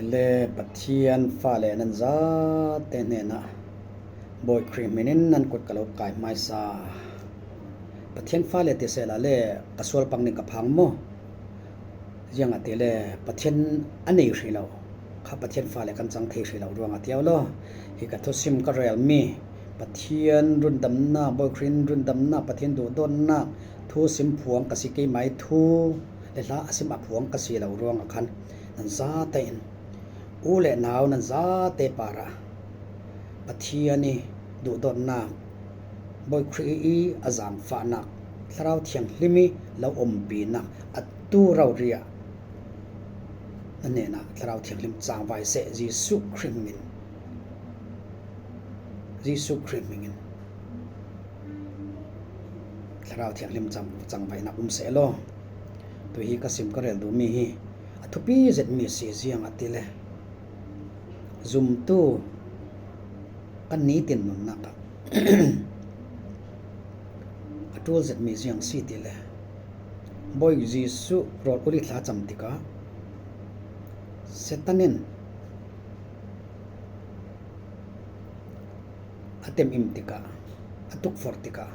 ແລະ ປະທຽນຟ້າແລະ ນັນຈາແຕ່ແນ່ນະ ບອຍຄຣິມມິນິນ ນັນກຸດກະໂລກາຍມາຍຊາ ປະທຽນຟ້າແລ ເຕເສລາແລ ກະຊວນປັງນິງກະພັງໂມ ຢາງອາເຕແລ ປະທຽນອາເນເຣລາວ ຂ້າປະທຽນຟ້າແລ ກັນຈັງເທເຣລາວ ຣວງອາເຕວລໍ ເຮກະທຸຊິມກະແຣລມີ ປະທຽນລຸນດຳນາ ບອຍຄຣິມລຸນດຳນາ ປະທຽນດຸດົນນາ ທູຊິມພວງກະຊິເກໄມທູ ແລະ ລາອາຊິມອາພວງກະຊິລາວ ຣວງອາຄັນ ນັນຊາແຕນ ອູແລະນາວ ນັນຊາເຕປາຣາ ປະທຽນນີ ດຸດົນນາ ບອຍຄຣິອາຈາງຟານາ ທະລາວທຽງລິມິລາວອົມປີນາ ອະຕູເຣາເຣຍ ອັນເນນະ ທະລາວທຽງລິມຈາງໄວເສ ເຢຊູຄຣິມມິນ ເຢຊູຄຣິມມິນ ທະລາວທຽງລິມຈາງ ຈາງໄວນາອຸມເສລໍ ຕຸຮີກະຊິມກະເຣລດຸມີຮີ ອະທຸປີເຈັດມີຊີ ຈຽງອະຕິແລ ຈຸມຕູ ກັນນີຕິນນຸນນາກະ ອະຕູເຈັດມີຈຽງຊີຕິແລ ບອຍເຢຊູ ໂຣດອຸລິທາຈຳຕິກະ ເຊຕານິນ ອະເຕັມອິມຕິກະ ອະຕຸກຟໍຣຕິກະ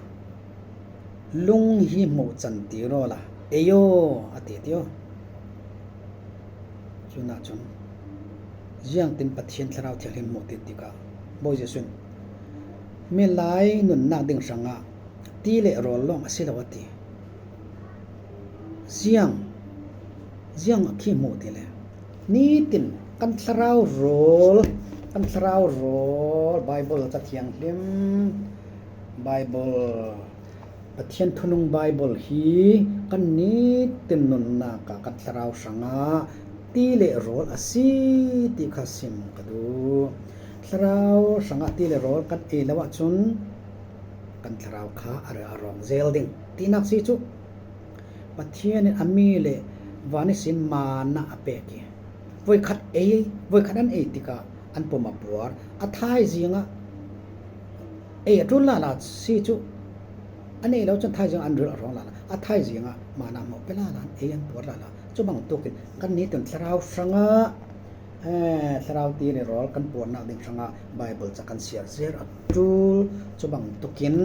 ລຸງຮີໂມຈັນຕິໂຣລາ ເອໂຍ ອະເຕຕິໂອ ຈຸນາຈຸນ ຢາງຕິນປະທຽນທະລາວທຽງລິມໂມຕິນຕິກະ ບອຍເຢຊູ ເມລາຍນຸນນາກດິງສັງງະ ຕີເລໂຣລອງອາຊິລາວະຕິ ຈຽງ ຈຽງອາຄີໂມຕິແລ ນີຕິນ ກັນທະລາວໂຣລ ກັນທະລາວໂຣລ ບາຍເບິນຈະທຽງລິມ ບາຍເບິນ ປະທຽນທຸນຸງບາຍເບິນຮີ ກັນນີຕິນນຸນນາກະ ກັນທະລາວສັງງະ ຕີເລໂຣລອາຊິ ຕິຄາຊິມກະດູ ທະລາວສັງງະ ຕີເລໂຣລ ກັນເອລາວະຈຸນ ກັນທະລາວຄາ ອາເຣອາຣອງເຈລດິງ ຕິນາກຊີຈຸ ປະທຽນອາມີເລ ວານິຊິນມານະອາເປກິ ວອຍຄັດເອ ວອຍຄັດອັນເອຕິກະ ອັນປົມອາປວດ ອາທາຍຈິງອະ ເອອະດຸນລາລາຊີຈຸ ອັນເອລາວຈົນທາຍຈິງອະ ອັນດຸນອາຣອງລາລາ ອາທາຍຈິງອະ ມານະເມົາເປລາລາ ເອອັນປວດລາລາ ຈຸບັງຕຸກິນ ກັນນີຕົນທະລາວສັງງະ ເອີ ທະລາວຕີເລໂຣລ ກັນປວນນາກດິງສັງງະ ບາຍເບິນຈະກັນເຊຍເຊຍອະຕູ ຈຸບັງຕຸກິນ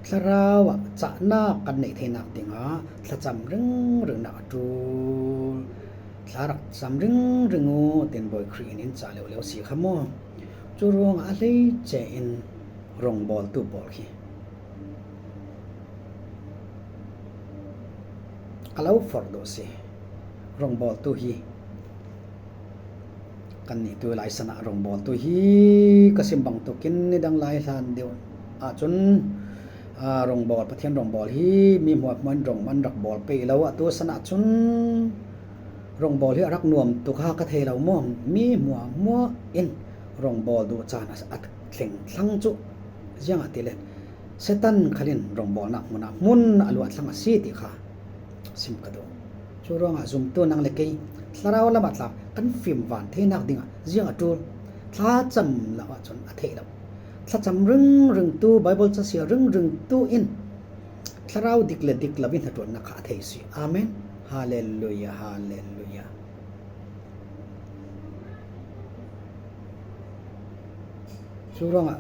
ທະລາວອະ ຈະນາກກັນເນເທນາກດິງອາ ທະຈຳເຣິງເຣິງນາກອະຕູ ທະລັກຈຳເຣິງເຣິງງູ ເຕັນບອຍຄຣີນິນຈາເລວເລວສີຂະໂມ ຈຸຣວງອາເລເຈອິນ ຣົງບອລຕູບອລຄີ ກະລາວຟໍລໂດເຊ ຣົງບອລຕູຮີ ກັນນີຕູລາຍສະນະ ຣົງບອລຕູຮີ ກະຊິມບັງຕຸກິນນິດັງລາຍສານເດວ ອາ ຈຸນ ອາ ຣົງບອລ ປະທຽນຣົງບອລຮີ ມີຫົວມວນ ຣົງມັນ ຣັກບອລເປລາວ ອາ ຕູສະນະ ຈຸນ ຣົງບອລຮີ ອາລັກນວມ ຕຸຄາກະເທລາວມອງ ມີຫົວມົວເອັນ ຣົງບອລດຸຈານ ອາ ອາ ເຄັ່ງທັງຈຸ ຍັງອາຕິເລດ ເຊຕັນຄະລິນ ຣົງບອລນະ ມຸນນະ ມຸນອາລຸອາທັງອາຊີຕິຄາ ຊິມກະໂດ ຈູຣອງອາຊຸມໂຕນັງເລເກຍ ທະລາວລະມາດລາບ ກັນຟິມຫວານເທນາກດິງອາ ຈຽງອາຕູ ທະຈຳລະວະຊົນອາເທລາວ ທະຈຳເຣິງເຣິງຕູ ໄບເບິນຈະເຊຍເຣິງເຣິງຕູອິນ ທະລາວດິກເລດິກລະວິນທະດວນນະຄະອາເທຍຊີ ອາເມນ ຮາເລລູຢາ ຮາເລລູຢາ. ຊູລອງອະ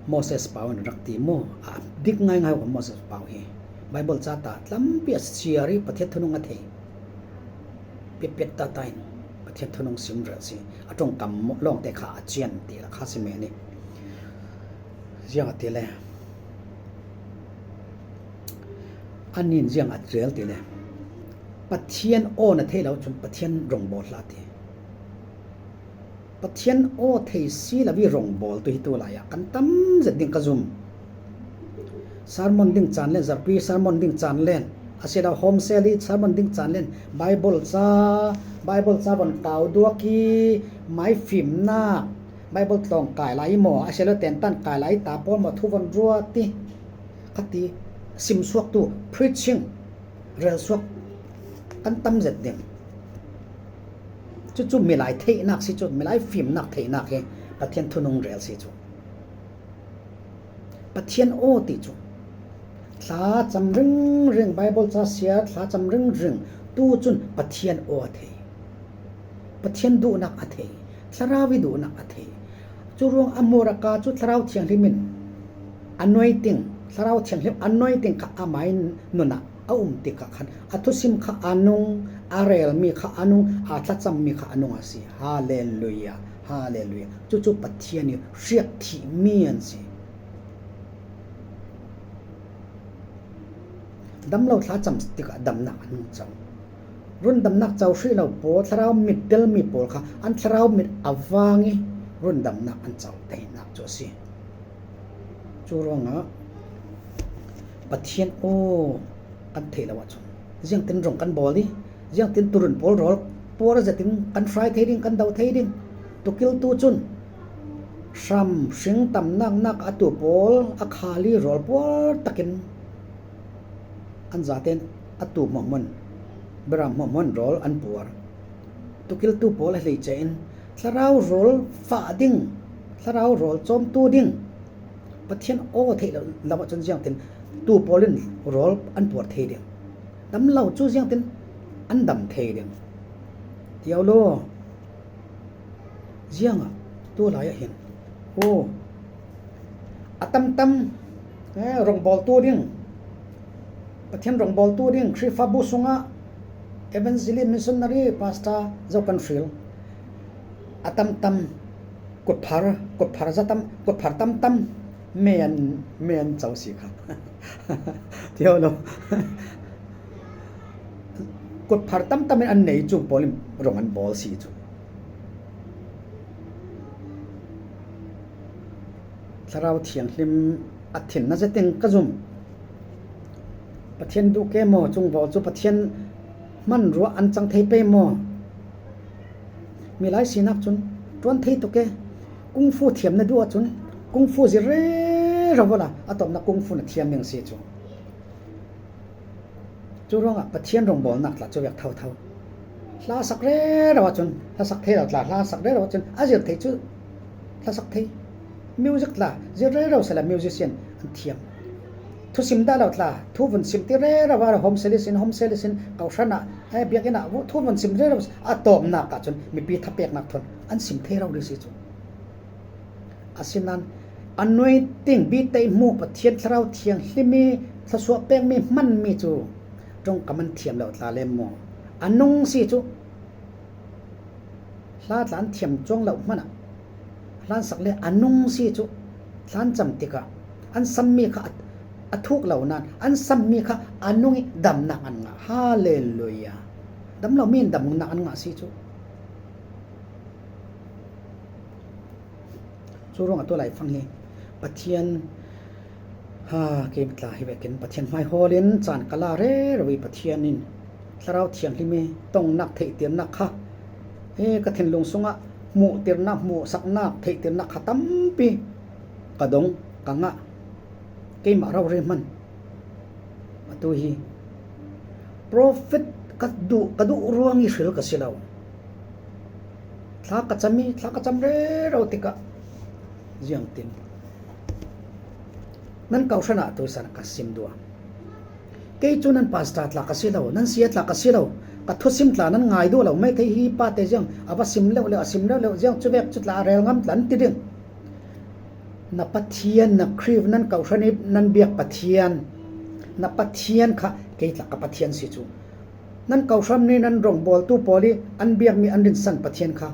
ໂມເຊສປາວນລັກຕີໂມ ອະ ດິກງ່າຍໆ ກວ່າໂມເຊສປາວເຮ ໄບເບິນຈາຕາ ລຳເປຍເຊຍຣີ ປະເທດທຸນຸງອະເທ ເປຍເປຍຕາຕາຍ ປະເທດທຸນຸງຊິມເຣຊິ ອະຕົງກຳລອງແຕ່ຂາອາຈຽນ ເຕລະຄາຊິເມນີ ຈຽງອະເຕແລ ອັນນີ້ຈຽງອະເຕແລ ປະທຽນໂອນະເທລາວ ປະທຽນລົງບໍລາເຕ ປະທຽນໂອເທຊີລະວິລົງບອລຕຸຮີຕູລາຍາ ກັນຕຳເຈັດດິງກະຈຸມ ສາລມອນດິງຈານແລນ ສາລປີສາລມອນດິງຈານແລນ ອາເຊດາໂຮມເຊລີສາລມອນດິງຈານແລນ ໄບເບິນຈາ ໄບເບິນຈາວັນກາວດົວກີ ໄມຟີມນາ ໄບເບິນຕອງກາຍລາຍໝໍ ອາເຊລະແຕນຕັນກາຍລາຍຕາປອນໝໍທູວັນຣັວຕິ ຄະຕິ ຊິມສວກຕູ ພຣີດຊິງ ເຣລສວກ ອັນຕຳເຈັດດິງ ຈຸຈຸມີຫຼາຍເທນາກຊິຈຸ ມີຫຼາຍຟີມນາກເທນາກເຮ ປະທຽນທຸນຸງເຣລຊິຈຸ ປະທຽນໂອຕິຈຸ ທາຈຳເຣິງເຣິງ ໄບເບິນຈາເຊຍ ທາຈຳເຣິງເຣິງ ຕູຈຸນ ປະທຽນໂອເທ ປະທຽນດຸໜັກອະເທ, ຖະລາວວິດຸໜັກອະເທ. ຈຸຣວງອະໂມຣະກາຈຸຖະລາວທຽງລິມິນ ອະນວຍຕິງ, ຖະລາວທຽງລິມ ອະນວຍຕິງຂະອາໄມນຸນະ ອະອຸມຕິກະຄັນ ອະທຸຊິມຂະອານຸງ ອາເຣລມີຂະອານຸງ ອາທະຈຳມີຂະອານຸງອາຊີ. ຮາເລລູຢາ ຮາເລລູຢາ. ຈຸຈຸປະທຽນນີ້ ສຽກທິມຽນຊີ ດຳເລົາທະຈຳຕິກະດຳນາອະນຸງເຈົ້າ. ລຸນດຳນາກເຈົ້າສີເລົາໂປ ທະລາວມິດເດລມີໂປລຄະ ອັນທະລາວມິດອະວາງອີ ລຸນດຳນາກອັນເຈົ້າໄດ້ນາກໂຈຊີ ຈູຣອງອະ ປະທຽນໂອ ກັນເທລະວະຊົນ ຢຽງຕິນລົງກັນບໍລີ ຢຽງຕິນຕຸລຸນໂປລໂຣລ ໂປລະຈະຕິນກັນຟາຍເທດິງ ກັນເດົາເທດິງ ຕຸກິລຕູຈຸນ ຊຳ ຊິງ ຕຳນາກ ນາກ ອະຕູໂປລ ອະຄາລີໂຣລ ໂປລຕະກິນ ອັນຈາເຕນ ອະຕູມໍມອນ ບຣາມມໍມອນໂຣລ ອັນປວນ ຕຸກິລຕູໂປລ ເຮເລເຈນ ທະລາວໂຣລ ຟາດິງ ທະລາວໂຣລ ໂຈມຕູດິງ ປະທຽນໂອເທລະວະຊົນ ຢຽງຕິນ ຕູໂປລິນໂຣລ ອັນປວນເທດິງ ດຳເລົາຈູຢຽງຕິນ ອັນດຳເທດິງ ຕຽວໂລ ຢຽງອະ ຕູຫຼາຍອະເຫັນ ໂອ ອະຕຳຕຳ ເອີ ລົງບອລຕູດິງ ປະທຽນລົງບອລຕູດິງ ຄຣິຟາບູຊຸງອະ ເອເວັນເຈລີ ມິສຊອນນາຣີ ປາສຕາ ເຈົ້າກັນຟີລ ອະຕຳຕຳ ກົດພາລ ກົດພາລຈະຕຳ ກົດພາລຕຳຕຳ ແມ່ນ ແມ່ນເຈົ້າສີຄະ ທຽວໂລ ກົດພາລຕຳຕຳ ແມ່ນອັນເນຍຈູໂປລິມ ລົງອັນບອລສີຈູ ທະລາວທຽງລິມ ອາທິນນາຈະເຕັງກະຈຸມ ປະທຽນດຸເກໂມ ຈຸງເວົ້າຈຸປະທຽນ ມັນຣັວອັນຈັງໄທເປໂມ ມີຫຼາຍສີນັກຈຸນ ຕວນໄທຕຸເກ ກຸງຟູທຽມນະດຸອະຈຸນ ກຸງຟູຊິເຣລະວະລະ ອາຕອມນະກຸງຟູນະທຽມຍັງສີຈຸ ຈູຣອງອະ ປະທຽນລົງບອລນັກລະ ຈູແວກເທົາເທົາ ລາສັກເຣລະວະຈຸນ ລາສັກເທລະວະລາ ລາສັກເຣລະວະຈຸນ ອາເຈີເທຈຸ ລາສັກເທ ມິວຊິກລາ ເຈເຣລາວສະລາ ມິວຊິຊຽນ ອັນທຽມ ທຸຊິມດາລາວຕລາ ທຸວົນຊິມຕິເຣລາວາ ໂຮມເຊລິຊິນ ໂຮມເຊລິຊິນ ເກົາຊະນະ ເອ ບຽກອິນນະ ທຸວົນຊິມເຣລາວ ອາຕອມນາກາຈຸນ ມີປີທະແປກນັກທົນ ອັນຊິມເທລາວດິຊິຈຸ ອາຊິນນານ ອານວຍຕິງ ບີໄຕໝູ່ ປະທຽນທະລາວທຽງ ລິມີ ທະສວະແປງມີ ມັນມີຈູ ຈົງກະມັນທຽມລາວຕລາແລມມໍ ອານຸງຊິຈຸ ລາດຫຼານທຽມຈວງເຫຼົ່າມັນນະ ລານສັກເລອານຸງສີຈຸ ລານຈຳຕິກະ ອັນຊຳມີຄະ ອະທຸກເຫຼົ່ານັ້ນ ອັນຊຳມີຄະ ອານຸງດຳນາກອັນງະ ຮາເລລູຢາ ດຳເຫຼົ່າມີນດຳນາກອັນງະສີຈຸ ຊູລົງອາຕົວໄຫຼຟັງເຮ ປະທຽນ ຮາ ເກມຕາເຮເວເກັນ ປະທຽນໄມໂຮລິນ ຈານກະລາເຣລະວີ ປະທຽນນິນ ທະລາວທຽງລິເມ ຕົງນັກເທຕິນນັກຄະ ເອ ກະທິນລຸງສຸງອະ ໝູຕິນນະ ໝູສັກນາກ ເທຕິນນະຄະ ຕຳປີ ກະດົງ ກະງະ ເກມມະຣາວເຣມັນ ມາຕູຮີ ໂປຣເຟດ ກະດຸ ກະດຸຣວງອີເຊລກະຊິລາວ ທາກະຈະມີ ທາກະຈຳເຣລາວຕິກະ ຢຽງຕິນ ນັ້ນເກົາຊະນະ ຕຸສານະກະຊິມດົວ ເກຈູນັ້ນປາສຕາຕລາກະຊິລາວ ນັ້ນເຊຍຕລາກະຊິລາວ ກະທຸດຊິມຕລາ ນັ້ນງາຍດູລາວ ໄມເທຮີປາເຕຢຽງ ອາວະຊິມເລວເລວ ອາຊິມເລວເລວ ຢຽງຈຸແວກຈຸຕລາ ແຣລງາມຕລາ ຕິດິງ ນະປະທຽນ ນະຄຣິບ ນັ້ນເກົາຊະນິບ ນັ້ນບຽກປະທຽນ ນະປະທຽນຄະ ເກຕລະກະປະທຽນຊິຈູ ນັ້ນເກົາຊຳນີ້ ນັ້ນລົງບອລຕູໂປລີ ອັນບຽກມີອັນດິນສັນປະທຽນຄະ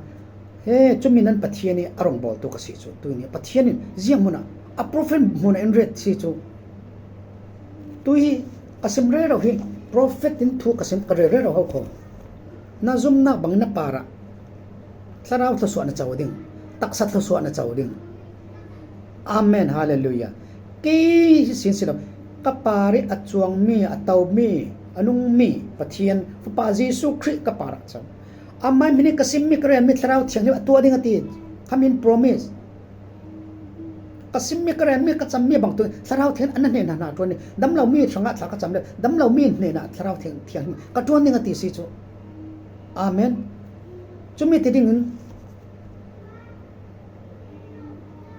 ເຮ ຈຸມີນັ້ນປະທຽນນີ້ ອາລົງບອລຕູກະຊິຈູ ຕຸຍນີ້ປະທຽນນີ້ ຢຽງມຸນນະ ອາໂປຣເຟນມຸນນະ ເອັນເຣດຊິຈູ ຕຸຍ ກະຊິມເຣລາວຮີ ໂປຣເຟດຕິນທູກະຊິມກະເຣເຣລາວເຮົາໂຄ ນະຊຸມນະບັງນະປາຣະ ທະລາວທະສວະນະເຈົ້າດິງ ຕັກສະທະສວະນະເຈົ້າດິງ ອາເມນ ຮາເລລູຢາ ກີຊິນຊິລາ ກະປາຣິອາຈວງມີ ອາເຕົາມີ ອານຸງມີ ປະທຽນ ພະປາເຢຊູຄຣິດ ກະປາຣະເຈົ້າ ອາມາຍມິນິກະຊິມມີກະແຣນມີ ທະລາວທຽງນີ້ ອາຕົວດິງອາຕີ ຄຳອິນໂປຣມິສ ກະຊິມມີກະແຣນມີກະຈຳມີບັງຕຸຍ ທະລາວທຽງອັນນັ້ນເນນານາຕົວນີ້ ດຳເຫຼົ່າມີສະຫງະ ທະລາວກະຈຳເລີຍ ດຳເຫຼົ່າມີເນນາ ທະລາວທຽງ ທຽງ ກະຕົວນິງອາຕີຊິຈຸ ອາເມນ ຈຸມີຕິດິງ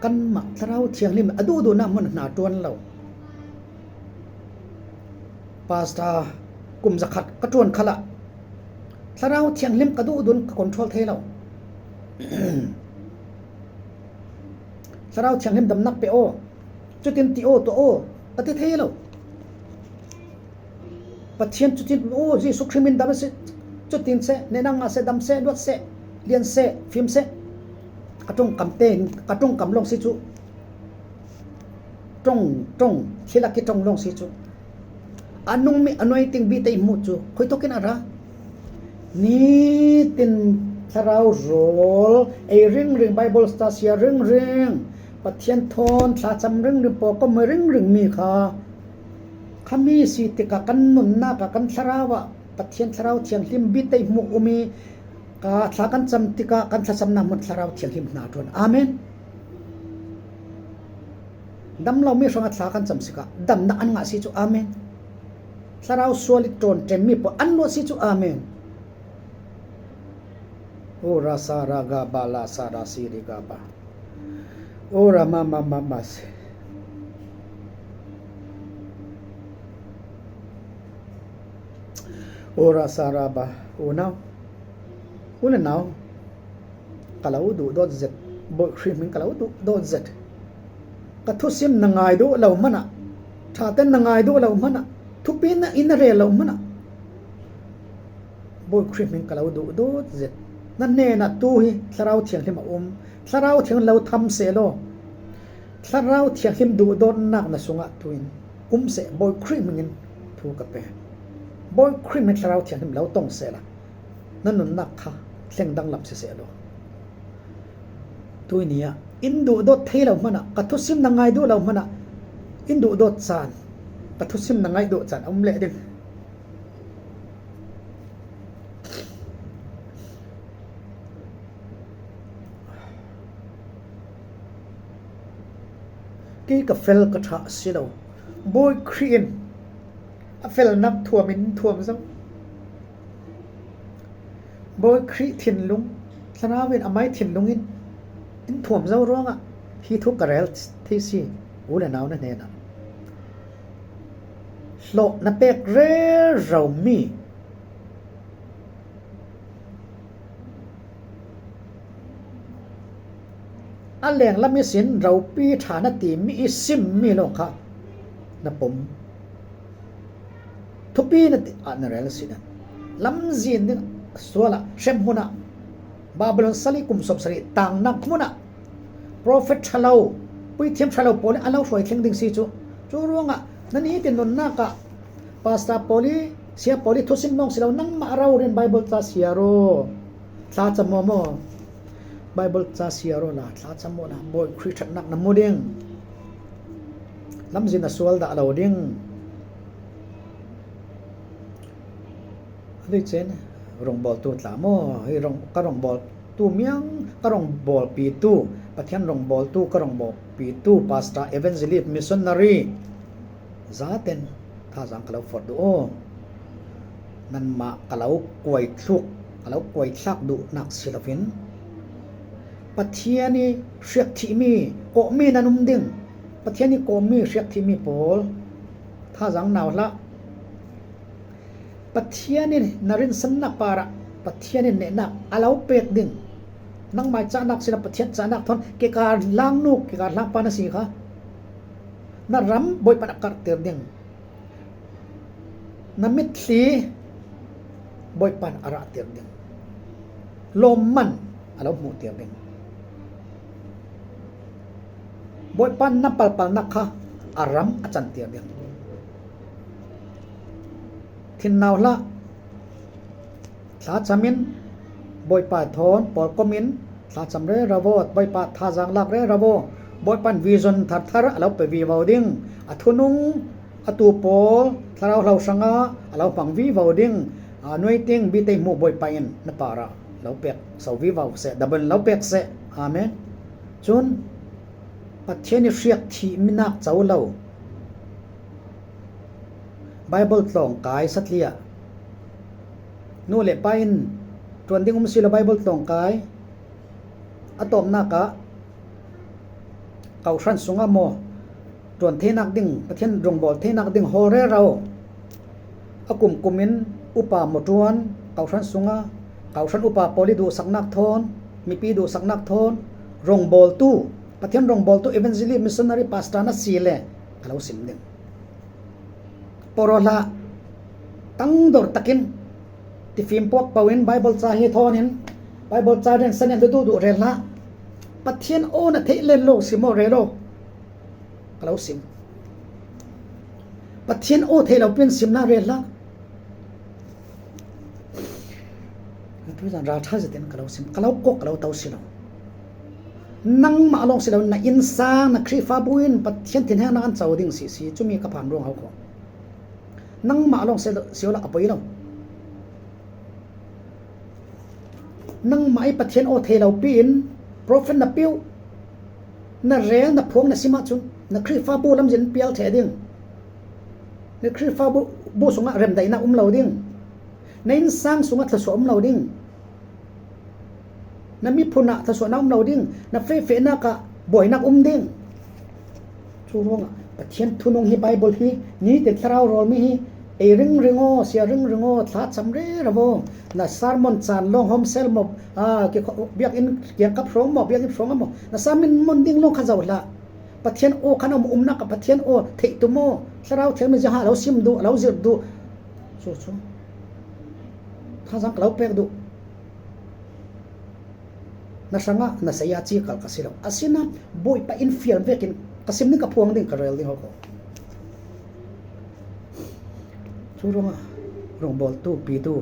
ກັນມະທະລາວທຽງລິມ ອະດູດູນາມັນນາຕວນເຫຼົ່າ ປາສຕາ ກຸມສະຂັດ ກະຕວນຄະລະ ຖະລາວທຽງລິມກະດຸດຸນກະຄອນໂທຣເທລາວ ຖະລາວທຽງລິມດຳໜັກເປໂອ ຈຸຕິນຕິໂອຕົວໂອ ກະຕິເທລາວ ປະທຽນຈຸຕິນ ໂອ ເຢຊູຄຣິດມິນດຳເສ ຈຸຕິນເສ ເນນາງາເສ ດຳເສ ລວດເສ ລຽນເສ ຟິມເສ ກະຕົງກຳເຕ ກະຕົງກຳລົງຊິຈຸ ຕົງ ຕົງ ເຄລາກິຕົງລົງຊິຈຸ ອະນຸງມິ ອະນຸຍຕິງບີໄຕມຸຈຸ ຄຸຍໂຕກິນອາຣາ ນີຕິນ ຖະລາວໂຣລ ເອຣິງຣິງ ໄບເບິນສະຕາເຊຍຣິງຣິງ ປະທຽນທອນ ຖາຈຳຣິງຣິງ ປອກກໍມຣິງຣິງມີຄ່າ ຂະມີສີຕິກະກັນນຸນນາກະກັນຖະລາວະ ປະທຽນຖະລາວທຽງລິມບີໄຕມຸອຸມີ ກາຖາກັນຈຳຕິກະກັນຖະສຳນາມຸນຖະລາວທຽງລິມໜາດວນ ອາເມນ. ດຳເຫຼົ່າມີສອງອັດສາກັນຈຳສິກະ ດຳນະອັນງະຊິຈຸ ອາເມນ. ສະລາວສວລິດໂຕນເຕັມມີປອດອັນນວດຊິຈຸ ອາເມນ. ໂອລາຊາລາກາບາລາຊາລາຊີລິກາບາ ໂອລາມາມາມາມາເຊ ໂອລາຊາລາບາ ໂອນາວ ໂອລານາວ. ກະລາວດຸໂດດເຈັດ ໂບຍຄຣິມເຫັນກະລາວດຸໂດດເຈັດ ກະທຸຊິມນະງາຍດຸລາວມະນະ ທາເຕັນນະງາຍດຸລາວມະນະ ທຸປິນນະອິນນະເຣລາວມະນະ ໂບຍຄຣິມເຫັນກະລາວດຸໂດດເຈັດ ນະເນນະຕູຫິ ສະລາວທຽງຫິມອະອຸມ ສະລາວທຽງລາວທຳເສໂລ ສະລາວທຽງຫິມດຸໂດດນັກນະສຸງະຕູຫິນ ອຸມເສ ໂບຍຄຣິມເຫັນທູກະເປ ໂບຍຄຣິມເຫັນສະລາວທຽງຫິມລາວຕົງເສລະ ນະນຸນນັກຄະ ເສັງດັງລຳເສເສໂລ ຕຸຍເນຍ ອິນດຸໂດດເທລາວມະນະ ກະທຸຊິມນະງາຍດຸລາວມະນະ ອິນດຸໂດດຈານ ກະທຸຊິມນະງາຍດຸຈານ ອາອຸມເລດິງ ກີກະເຟລກະທະຊິໂລ ໂບຍຄຣີນ ອາເຟລນັກຖ້ວມອິນຖ້ວມເຈົ້າ ໂບຍຄຣີທິນລຸງ ສະນາວິນອາໄມທິນລຸງອິນ ອິນຖ້ວມເຈົ້າຣວງອະ ຮີທຸກກະແຣລທີຊີ ອູລະນາວນະເນນະ ໂລນະເປກເຣເຮົາມີ ອາແລງລະມີສິນ ເຮົາປີຖານະຕີ ມີອິຊິມ ມີໂລຄະນະປົມ ທຸປີນະຕິ ອານະແລລະສິນ ລຳຈີນ ສຸວະລະ ເຊມມຸນະ ບາບະລອນສາລີ ກຸມສົມສາລີ ຕ່າງນັກມຸນະ ໂປຣເຟດຊາລາວ ປຸຍທຽມຊາລາວໂປລີ ອາລາວຊ່ວຍເຄັງດິງຊີຈຸ ຈູຣວງອະ ນະນີຕິນນຸນນາກະ ປາສຕາໂປລີ ເຊຍໂປລີ ທຸຊິມນ້ອງຊິລາວ ນັງມະອາລາວ ຮຽນໄບເບິນຈາເຊຍໂຣ ຊາຈະໂມໂມ ໄບເບິນຈາເຊຍໂຣລາ ຊາຈະໂມລາ ໂບຍຄຣິສຕະນັກນະໂມດິງ ລຳຊິນນະສວລດາລາວດິງ ເລີຍເຈນ ລົງບອລຕູຕາໂມ ເຮີຍ ລົງ ກະລົງບອລຕູມຽງ ກະລົງບອລປີຕູ ປະທຽນລົງບອລຕູ ກະລົງບອລປີຕູ ປາສຕາ ເອເວັນເຈລີສ ມິສຊອນນາຣີ ຈາເຕັນ ທ່າຈາງກະລາວຟອດດູໂອ ນັນມະກະລາວກວຍທຸກ ກະລາວກວຍທາກດຸນັກສິລະປິນ ປະເທດນີ້ເຊກທິມີ ໂກະມີນະນຸມດິງ ປະເທດນີ້ໂກະມີເຊກທິມີໂປລ ທ່າຈາງນາວລະ ປະທຽນນີ້ນະຣິນສັນນະປາຣະ ປະທຽນນີ້ເນນະ ອາລາວເປກດິງ ນັງມາຍຈານັກສິນະ ປະທຽນຈານັກທອນ ເກກາລາງນຸກ ເກກາລາງປານະສີຄະ ນະຣຳ ໂບຍປານອາກາດເຕີດດິງ ນະມິດລີ ໂບຍປານອາຣະເຕີດດິງ ໂລມມັນ ອາລາວໝູເຕີດດິງ ໂບຍປານນະປາລປານນະຄະ ອາຣຳອາຈັນເຕີດດິງ ທິນນາວລະ ສາຈາມິນ ໂບຍປາທອນ ປອລກໍມິນ ສາຈຳເຣລາໂວ ໂບຍປາທາຈາງລາກເຣລາໂວ ໂບຍປານວີຊົນທັດທະຣະ ອາລາວໄປວີເວົ້າດິງ ອາທຸນຸງ ອາຕູໂປ ທະລາວເລົ່າສະຫງາ ອາລາວຟັງວີເວົ້າດິງ ອາໜ່ວຍຕິງ ບີໄຕໝູ ໂບຍປາອິນ ນະປາຣະ ລາວເປັກ ເຊົາວີເວົ້າເສ ດາເບິນລາວເປັກເສ ອາເມນ ຈຸນ ປະເທດນີ້ເຊກທິມີນາກເຈົ້າເຫຼົ່າ ໄບເບິນຕອງກາຍສັດເລຍ ນູເລປາອິນ ຕວນດິງອຸມຊີລະໄບເບິນຕອງກາຍ ອາຕອມນາກະ ເກົາຊັນສຸງອາໂມ ຕວນເທນາກດິງ ປະທຽນລົງບອລເທນາກດິງ ໂຮເຣເຮົາ ອາກຸມກຸມິນ ອຸປາໂມຕວນ ເຂົາຊານສຸງ ເຂົາຊານອຸປາໂປລິ ດູສັກນັກໂທນ ມີປີ ດູສັກນັກໂທນ ລົງບົລຕູ ປະທຽນລົງບົລຕູ ເອເວັນເຈລິສ ມິສຊະນາຣີ ປາສເຕີ ນະຊີເລ ກະເຮົາຊິມເດ້ງ ໂປໂຣລະ ຕັງໂດຣຕະກິນ ຕິຟີມປວກປະວິນ ໄບໂບລຈາເຮໂທນິນ ໄບໂບລຈາເຣນສະເນນ ດູດູເຣລະ ປະທຽນໂອນະເທເລນໂລ ຊິໂມເຣໂລ ກະເຮົາຊິມ ປະທຽນໂອເທລາວເປັນຊິມນາເຣລະ ທຸຈານຣາທາຈະເຕັນກະເຮົາຊິມ ກະເຮົາກົກກະເຮົາເຕົາຊິເຮົາ ນັງມະອາລົງຊິເຮົາ ນະອິນຊາງ ນະຄຣິຟາບຸນ ປະທຽນທິນແຮງນາອັນເຈົ້າດິງຊິຊິ ຈຸມີກະພານລວງເຮົາກໍ ນັງມະອາລົງຊິເຮົາ ອະປະອີເຮົາ ນັງໄມປະທຽນໂອເທລາວປິນ ໂປຣເຟດນະປິວ ນະແຣນ ນະພວງ ນະຊິມະຊຸນ ນະຄຣິຟາບຸ ລຳເຢັນປຽວເທດິງ ນະຄຣິຟາບຸ ບຸສຸງະເຣັມໄດນະອຸມເລົາດິງ ນະອິນຊາງສຸງະທະສວະອຸມເລົາດິງ ນະມິພຸນະທະສວະນະອຸມເລົາດິງ ນະເຟເຟນະກະບອຍນະອຸມດິງ ຊູຣອງ ປະທຽນທຸນຸງຮີ ໄບເບິນຮີ ນີຕິນທະລາວໂຣລມີຮີ ເອຣິງຣິງໂອ ເຊຍຣິງຣິງໂອ ທາດສຳເຣລະໂວ ນະຊາລມອນຈານ ລອງໂຮມເຊລໂມ ອາ ກຽງກັບ ບຽກອິນ ກຽງກັບໂຮງໝໍ ບຽກອິນໂຮງໝໍ ນະຊາມິນມອນດິງ ລອງຂະເຈົ້າລະ ປະທຽນໂອ ຄັນເອົາມາອຸມນະກະປະທຽນໂອ ເທຕຸໂມ ທະລາວເທມິຈະຫາ ລາວຊິມດຸ ລາວຊິດດຸ ຊູ ທາງສັງກະລາວແປກດຸ ນະສັງງະ ນະໄຊຍາຈີກາລກະຊິລາວ ອາຊິນະ ໂບຍປະອິນຟຽນເວກິນ ກະຊິມນິກະພວງດິງກະເຣລດິງເຮົາກໍ ຊູຣອງ ລົງບົລຕູ ປີຕູ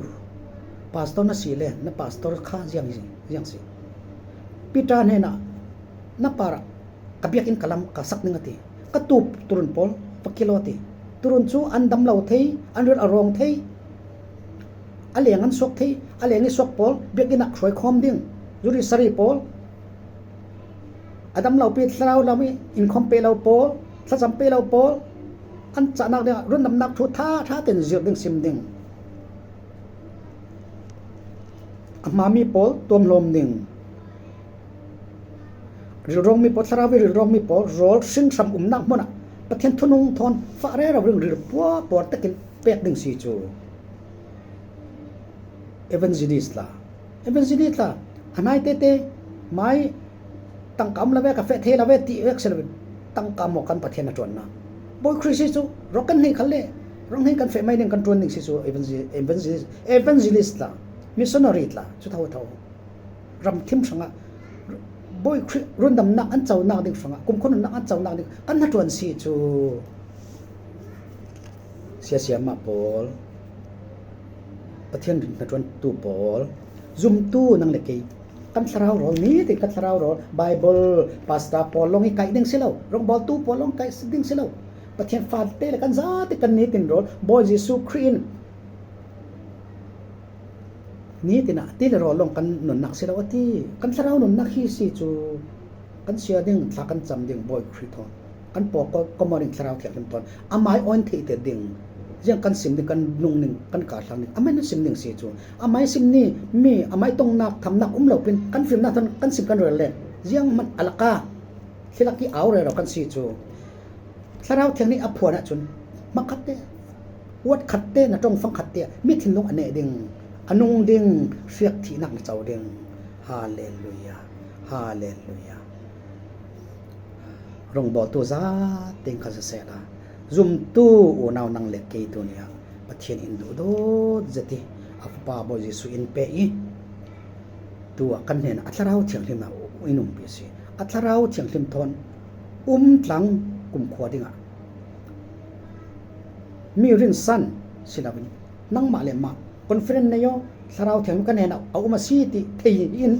ປາສໂຕນະຊີແລ ນະປາສໂຕຄາ ຍັງຊິ ຍັງຊິ ປີຕາເນນະ ນະປາຣະ ກະບຽກອິນກະລຳກະສັກນິງອະຕິ ກະຕູບຕຸລຸນໂປລ ປະກິໂລຕິ ຕຸລຸນຊູ ອັນດຳເລົາເທ ອັນເລືອດອາຣອງເທ ອາແລງອັນສວກເທ ອາແລງນິສວກໂປລ ບຽກອິນນະຊວຍຄອມດິງ ຢູຣິສະຣີໂປລ ອາດຳເລົາປີ ທະລາວລາມີ ອິນຄອມເປເລົາໂປລ ທະຈຳເປເລົາໂປລ ອັນຈະນັກເດ ລຸນດຳນັກທູທາ ທາເຕັນຊິລດິງ ຊິມດິງ ອາມາມີໂປລ ຕົວມໂລມດິງ ຣິລຣອງມີໂປ ທະລາວວິຣິລຣອງມີໂປ ໂຣລຊິງຊຳອຸມນາກມົນນະ ປະທຽນທຸນຸງທອນ ຟະເຣລະວຣິງຣິລປວປອນຕະກິນແປກດຶງຊີຈູ ເອເວັນເຈລິສລາ ເອເວັນເຈລິສລາ ອານາຍເຕເຕ ມາຍ ຕັງກຳລະແວກາເຟເທລະເວຕິເວກເຊລະເວ ຕັງກຳໝໍກັນປະທຽນນະຈວນນະ ໂບຍຄຣິສຊີຊູ ຣອກກັນເຮກັນເລ ຣອງເຮກັນເຟໄມເນັງກັນຈວນນິງຊີຊູ ເອເວັນເຈລິສ ເອເວັນເຈລິສລາ ມິສຊະນາຣີລາ ຊຸເທົາເທົາ ຣຳທິມສັງງະ ໂບຍຄຣິ ລຸນດຳນາກອັນເຈົ້ານາກດິງສັງງະ ກຸມຄົນນາກອັນເຈົ້ານາກດິງ ອັນນະຈວນຊີຈູ ເຊຍເຊຍມະໂປລ ປະທຽນນະຈວນຕູໂປລ ຢຸມຕູນັງເລເກ ກັນທະລາວໂຣລ ນີຕິກັນທະລາວໂຣລ ໄບເບິນ ປາສຕາໂປລ ລົງອີກໄກດິງຊິເລົາ ລົງບົລຕູໂປລ ລົງໄກດິງຊິເລົາ ປະທຽນຟາເຕລະກັນຊາຕິກັນນີຕິນໂຣລ ໂບຍເຢຊູຄຣິນ ນີຕິນະ ຕິລະໂຣລ ລົງກັນໜູນນັກຊິລາວອະຕິ ກັນສະລາວໜູນນັກຮີຊິຈູ ກັນເຊຍດິງ ທາກັນຈຳດິງ ໂບຍຄຣິທອນ ກັນປອກກໍ ກໍມອດິງ ສະລາວທຽງລິມທອນ ອາມາຍອອນທິເຕດິງ ຢຽງກັນຊິມດິງ ກັນນຸງນິງ ກັນກາທັງນິງ ອາມາຍນຸງຊິມດິງຊິຈູ ອາມາຍຊິມນີ ມີ ອາມາຍຕົງນັກ ທຳນັກອຸມເລົາປິນ ກັນຟິມນາທອນ ກັນຊິມກັນເຣແລ ຢຽງມັນອາລະກາ ທິລະກິອາວເຣລາວກັນຊິຈູ ສະລາວທຽງນິອາພວນະຈຸນ ມະຄັດເຕ ວດຄັດເຕ ນະຕົງຟັງຄັດເຕ ມິທິນລຸງອະເນດິງ ອະນຸງດິງ ສຽກທິນັກນະເຈົ້າດິງ ຮາເລລູຢາ ຮາເລລູຢາ ລົງບໍຕູຊາຕິງຄາສະແຊລາ ຢຸມຕູອູນາວນັງເລກເກໂຕເນຍ ປະທຽນອິນດູໂດດຈະຕິ ອາປາໂບເຢຊູອິນເປອີ ຕົວກັນເນນ ອັດລະລາວທຽງລິມນາ ອິນຸມປີຊີ ອັດລະລາວທຽງລິມທອນ ອຸມຕລັງກຸມຂວາດິງອະ ມີຣິນສັນ ສິລາວິນ ນັງມະເລມະ ຄອນເຟີເຣັນເນໂຍ ສະລາວທຽງກັນເນນ ອາອຸມາຊີຕິ ເທອິນ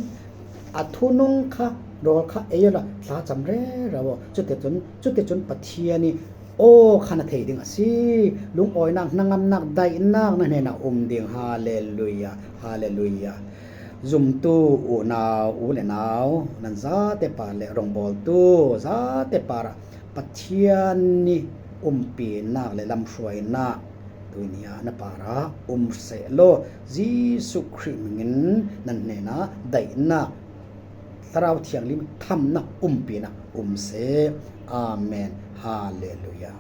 ອາທຸນຸງຄະ ໂຣຄະ ເອຍລະ ສາຈຳເຣລະວ ຈຸຕິຈຸນ ຈຸຕິຈຸນປະທຽນີ ໂອ ຄະນະເທດິງອາຊີ ລຸງອອຍນາກ ນາງງາມນາກ ໄດນາກ ນະເນນາ ອຸມດິງ ຮາເລລູຢາ ຮາເລລູຢາ ຢຸມຕູອູນາວ ອູແລະນາວ ນັນຊາເຕປາແລະ ລົງບໍລຕູ ຊາເຕປາລະ ປະທຽນນີ ອຸມປີນາກ ແລະ ລຳຊ່ວຍນາກ ຕຸຍເນຍ ນະປາລະ ອຸມເສໂລ ເຢຊູຄຣິດມິງ ນັນເນນາ ໄດນາກ ສະລາວທຽງລິມ ທຳນາກ ອຸມປີນາກ ອຸມເສ ອາເມນ ຮາເລລູຢາ.